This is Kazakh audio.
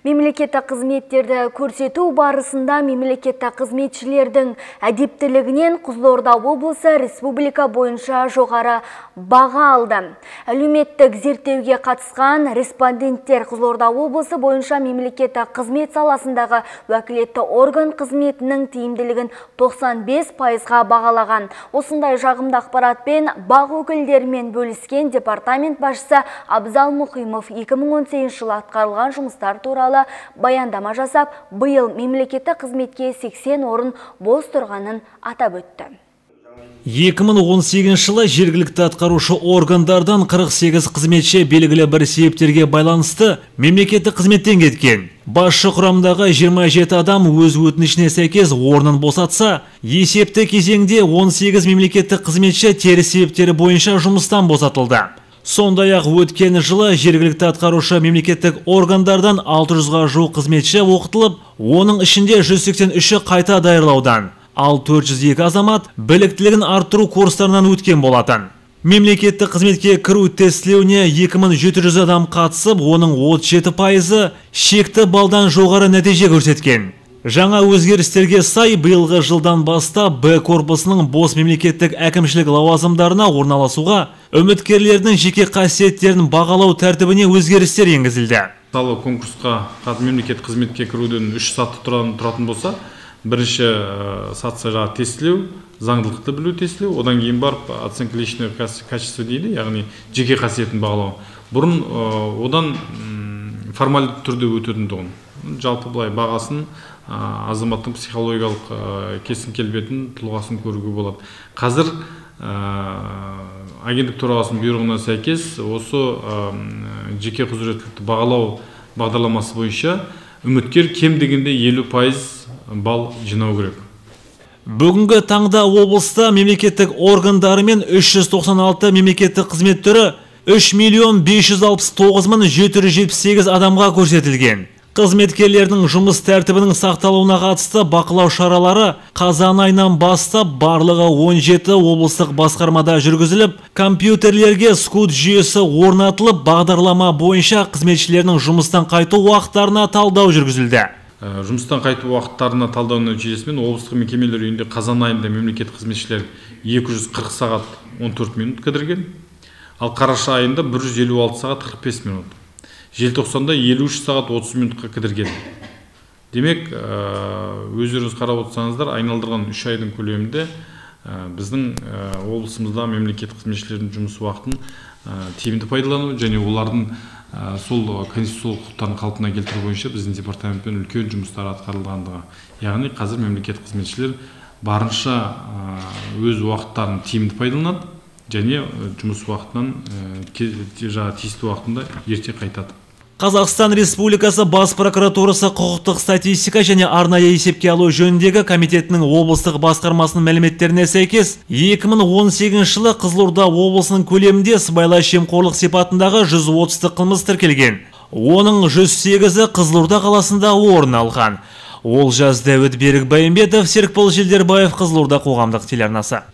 Мемлекеттік қызметтерді көрсету барысында мемлекеттік қызметшілердің әдептілігінен Қызылорда облысы республика бойынша жоғары баға алды. Әлеуметтік зерттеуге қатысқан респонденттер Қызылорда облысы бойынша мемлекеттік қызмет саласындағы уәкілетті орган қызметінің тиімділігін 95%-ға бағалаған. Осындай жағымды ақпаратпен бақ өкілдерімен бөліскен департамент басшысы Абзал Мұқимов 2018 жылы атқарылған жұмыстар туралы баяндама жасап, биыл мемлекеттік қызметке 80 орын бос тұрғанын атап өтті. 2018 жылы жергілікті атқарушы органдардан 48 қызметші белгілі бір себептерге байланысты мемлекеттік қызметтен кеткен. Басшы құрамдағы 27 адам өз өтінішіне сәйкес орнын босатса, есепті кезеңде 18 мемлекеттік қызметші теріс себептері бойынша жұмыстан босатылды. Сондай-ақ өткен жылы жергілікті атқарушы мемлекеттік органдардан 600-ға жуық қызметші оқытылып, оның ішінде 183-і қайта даярлаудан, ал 402 азамат біліктілігін арттыру курстарынан өткен болатын. Мемлекеттік қызметке кіру тестілеуіне 2700 адам қатысып, оның 37%-ы шекті балдан жоғары нәтиже көрсеткен. Жаңа өзгерістерге сай биылғы жылдан бастап Б корпусының бос мемлекеттік әкімшілік лауазымдарына орналасуға үміткерлердің жеке қасиеттерін бағалау тәртібіне өзгерістер енгізілді. Мысалы, конкурсқа мемлекеттік қызметке кіруден 3 саты тұратын болса, бірінші сатысы жаңа тестілеу, заңдылықты білу тестілеу, одан кейін барып оценка личного качества дейді, яғни жеке қасиетін бағалау. Бұрын одан формальды түрде өтетін тұғын. Жалпы былай бағасын азаматтың психологиялық кесін келбетін, тұлғасын көруге болады. Қазір агенттік төрағасының бұйрығына сәйкес осы жеке құзыреттілікті бағалау бағдарламасы бойынша үміткер кем дегенде 50% балл жинау керек. Бүгінгі таңда облыста мемлекеттік органдарымен 396 мемлекеттік қызмет түрі 3 569 778 адамға көрсетілген. Қызметкерлердің жұмыс тәртібінің сақталуына қатысты бақылау шаралары қазан айынан бастап барлығы 17 облыстық басқармада жүргізіліп, компьютерлерге скут жүйесі орнатылып, бағдарлама бойынша қызметшілердің жұмыстан қайту уақыттарына талдау жүргізілді. Жұмыстан қайту уақыттарына талдау нәтижесімен облыстық мекемелер үйінде қазан айында мемлекеттік қызметшілер 240 сағат 14 минут кідірген, ал қараша айында 156 сағат 45 минут. Желтоқсанда 53 сағат 30 минутқа кідірген. Демек, өздеріңіз қарап отырсаңыздар, айналдырған 3 айдың көлемінде біздің облысымызда мемлекеттік қызметшілердің жұмыс уақытын тиімді пайдалану және олардың сол конституциялық құқықтарын қалпына келтіру бойынша біздің департаментпен үлкен жұмыстар атқарылғандығы. Яғни қазір мемлекеттік қызметшілер барынша өз уақыттарын тиімді пайдаланады және жұмыс уақытынан тиісті уақытында ерте қайтады. Қазақстан Республикасы Бас прокуратурасы құқықтық статистика және арнайы есепке алу жөніндегі комитетінің облыстық басқармасының мәліметтеріне сәйкес, 2018 жылы Қызылорда облысының көлемінде сыбайлас жемқорлық сипатындағы 130 қылмыс тіркелген. Оның 108-і Қызылорда қаласында орын алған. Олжас Дәуіт, Берік Байымбетов, Серікбол Желдербаев, Қызылорда қоғамдық телеарнасы.